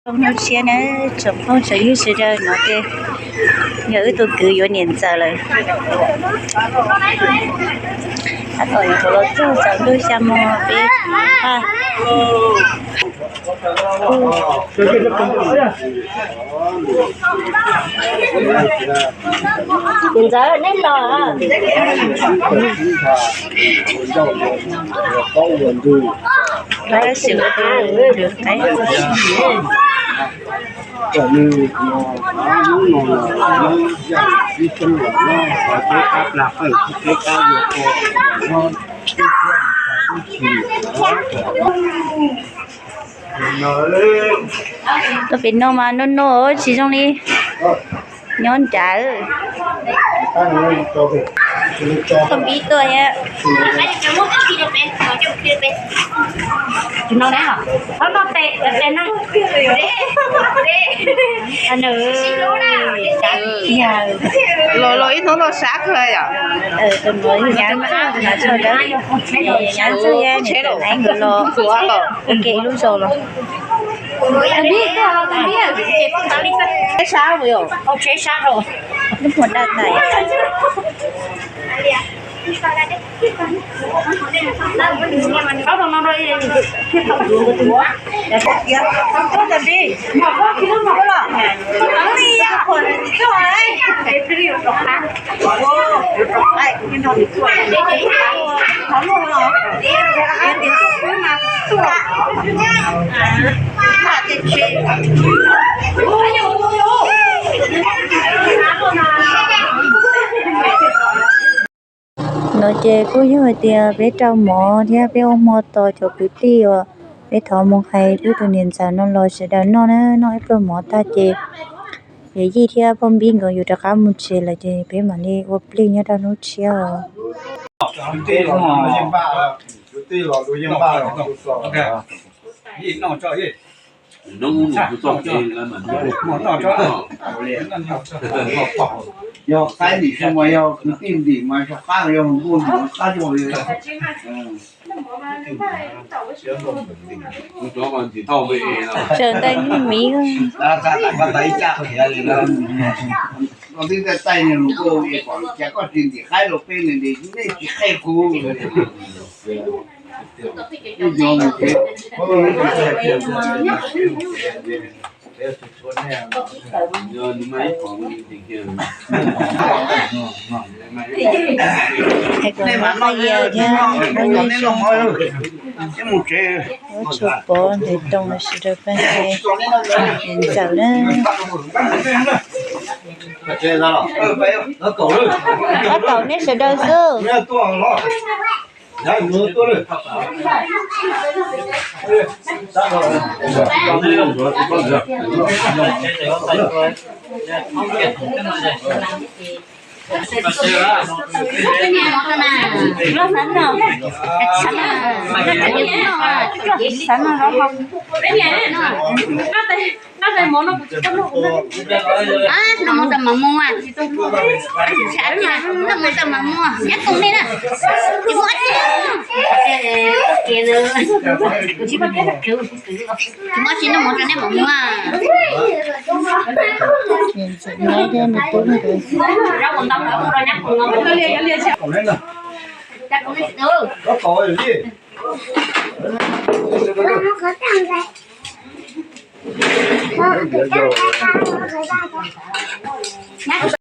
Hnub tshiab na, tsoom phooj tsoom ywg sawv daws, no ces yog wb tus kwv yuav niam ntxawm lawm. Tab tom yuav los txog tsaus ntuj xya moo peb paj. Niam ntxawm neb los. Tab sis ua tus lwm qaib. Tuaj pem no mas noj noj tsis zoo li nyob nrad. Poj npib tuaj thiab. Los los ib hnub no sab kawg yom. Tus no yog Yab Ntxwg, no tso dawb, Yab Ntxwg thiab niam tais Neeb nkawd los ua ke ib lub zos los. Lub muag daj tas. No ces kuj yog hais tias peb rau mov thiab peb ua hmo tos cov kwv tij uas peb thov mus hais peb tus niam ntxawm no los sawv daws noj na, noj ib pluag mov tag ces yawm yij thiab poj npib nkawd yuav rov qab mus tsev lawm ces peb mam li ua plig nyob rau hnub tshiab os. Yog qaib ntim xyoo mas yog kwv tij ntim mas yog qab yog nkuj ntim qab yog li. Sawv ntawd miv. Koj twb taij taij niag lus nkauj es kom cas koj tsis ntim qaib rau peb ne, nej tsis qheb kuv. Hais kom no paj yas thiab ua tshua pov ntev too los sawv daws pheej hais niam ntxawm na. Tab tom nej sawv daws xwb. Noj mov tau mas muaj, noj mov tau mas muaj, nyab tus nej na, tsis muaj dab tsi. Tsis muaj dab tsi, noj mov rau nej mam muaj. Nyab kuv